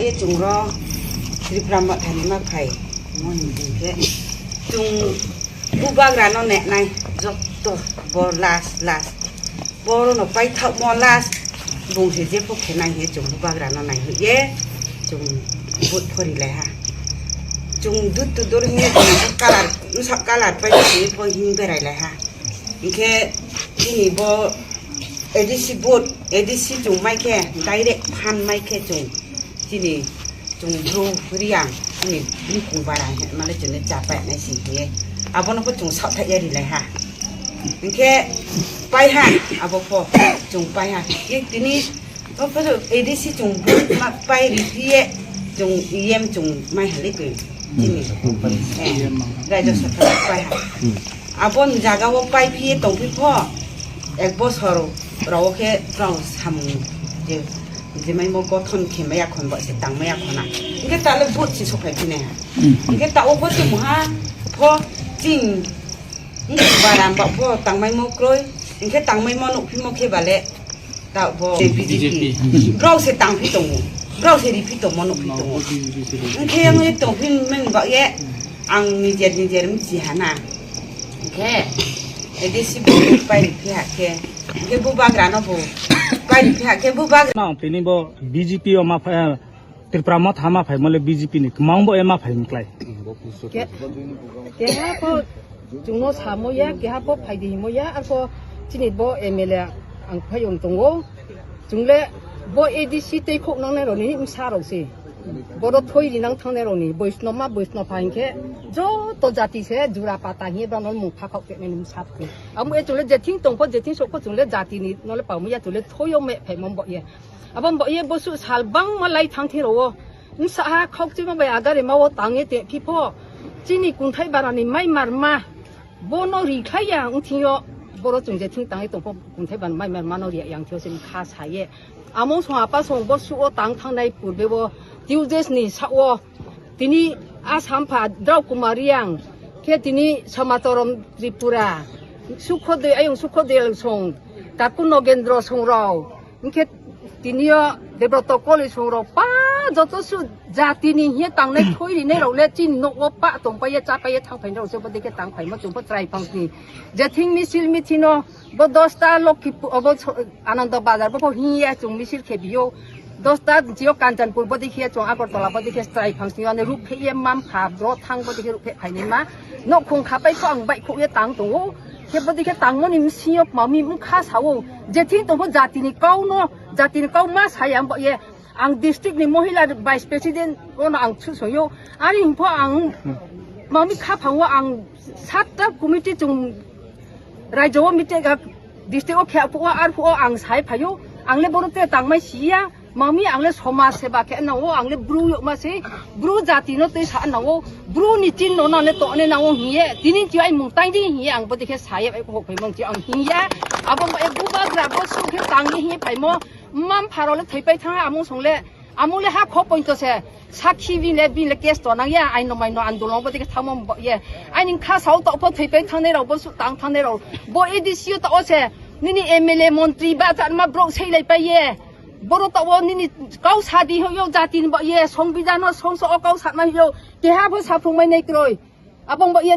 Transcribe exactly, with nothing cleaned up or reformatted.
E chwng ro Tripura Motha ni ma phai, mo hwn di khe chwng bubagra no ne nai jotto bo last last. Boro no paithak mo last bung se je pho khe nai he chwng bubagra no nai hoi ye chwng vote phori lai ha. Chwng dur to dur hing ye chwng colour, bwsak colour pai se pho hing berai lai ha. Hingkhe chini bo A D C vote, A D C chwng mai khe direct phan mai khe chwng chini chwng bru riang chini bini kung bara hinmale chwngno cha pai nai sing khe abono pho chwng saothai ya ri lai ha. Hingkhe pai ha abo pho chwng pai ha. Ye tini Opo A D C chwng vote ma pai ri phiye chwng E M chwng mai hali kwi. Chini. Eh, Rajya Sabha pai ha. Abon jaga o pai phiye tong phi pho. Ek bosor rao khe rao samung je, je mai mo gothon khe maya khon ba se tang maya khona. Hingkhe tale vote si sokhai phine ha. Hingkhe ta o pho chwng ha pho ching. Hingkhe bara ba pho tang mai mo kroi. Hingkhe tang mai mo nuk phi mo khe bale. Ta bo B J P. B J P. Brao se tang phi tongo. Brao se ri phi tongo, nuk phi tongo. Hingkhe yang ye tong phi men ba ye ang nijer nijer mchi hana. Hingkhe A D C bo pai ri phi ha khe. Hingkhe bubagra no bo pai ri phi ha khe bubagra. Na tini bo B J P o ma pha-, Tripura Motha ma phai mole B J P ni kwmang bo ema phai mklai. Ke-, keha pho chwngno samo ya, keha pho phaidi himo ya, arpho chini bo M L A ang phai wng tongo. Chwngle bo A D C tei khok nangnai rokni bwsa rok se. Bodo thoi rinang thangnai rokni Boisno ma Boisno pha hinkhe joto jati se jura pata hiye bono mung pha khok tenai ni bwsa phi. Amo e chwngle jething tongpho jething sokpho chwngle jatini nole pamwi ya chwngle thoyo me phai mo bo ye. Abo bo ye bosu sal bangma lai thang thiro o. Nsa ha khok chima bai agare ma o tange te phipho. Chini kunthai barani mai marma. Bono ri khlai ya wng thing yo. Boro chwng je thing tangi tongpho kunthai ban mai marma no ri yang thio se kha sa ye. Among song apa song bosu o tang thangnai purbe bo Tuesdays ni sa o. Tini Assam pha Drau Kumar Riang, khe tini Samatorom Tripura, Sukhodoi, ayung Sukhodoi song, Taku Nogendro song rao, hingkhe tini o Debroto Koli song rao, pa joto su jatini hiye tangnai thoi rinai rao le chini nok o pa tong pai ye, cha pai ye, thang phai rao se bo dei khe tang phai ma chwng pho chwrai phang ni. Je thing misil mithi no Bo dosta Lokkipur, obo so-, Anando Bazar, bo pho hiya chwng misil khe biyo. Dosta jio Kanchanpur, bo dikhe chwng Agartala, bo dikhe chwrai phang sini, ani ruk phe ye mam kha, bro thang bo dikhe ruk phe phaini ma. Nok khung kha pai kho ang bai kho ye tang tongo. Khe bo dikhe tangmoni msing yok mami mkha sao. Je thing tongbo jatini kau no, jatini kau ma saya bo ye. Ang district ni mohila vice president ono ang susoyo. Ani hingpho ang mami khaphango ang satta committee chung rajyo o meeting a district o khya phuo ar phuo ang sai phayo. Ang le boro te tangmai siya. Mami ang le somaj seba khe nango, ang le bru yok ma se, bru jati no tei sa nango, bru ni chin no na le to ne nango hiye. Tini chi ai mung tai di hiye ang bo dikhe saye ai ko phai mong chi ang hiya. Abo mo e bubagra bo su khe tang ni hiye phaimo. Mam pharo le thaipai thang amung song le, amung le ha kho pointo se, sakhi bin le, bin le case to nang ya, aino maino andolon bo dikhe thangmo bo ye. Aini kha sao to pho thaipai thangnai rao bo su tang thangnai rao. Bo A D C o to o se, nini M L A montri ba chan ma brok sei lai pai ye. Boro to o nini kau sadi ho yo jati ni bo ye, songbidhan o songso o kau satma yo. Keha bo saphung mai nai kroi. Abong bo ye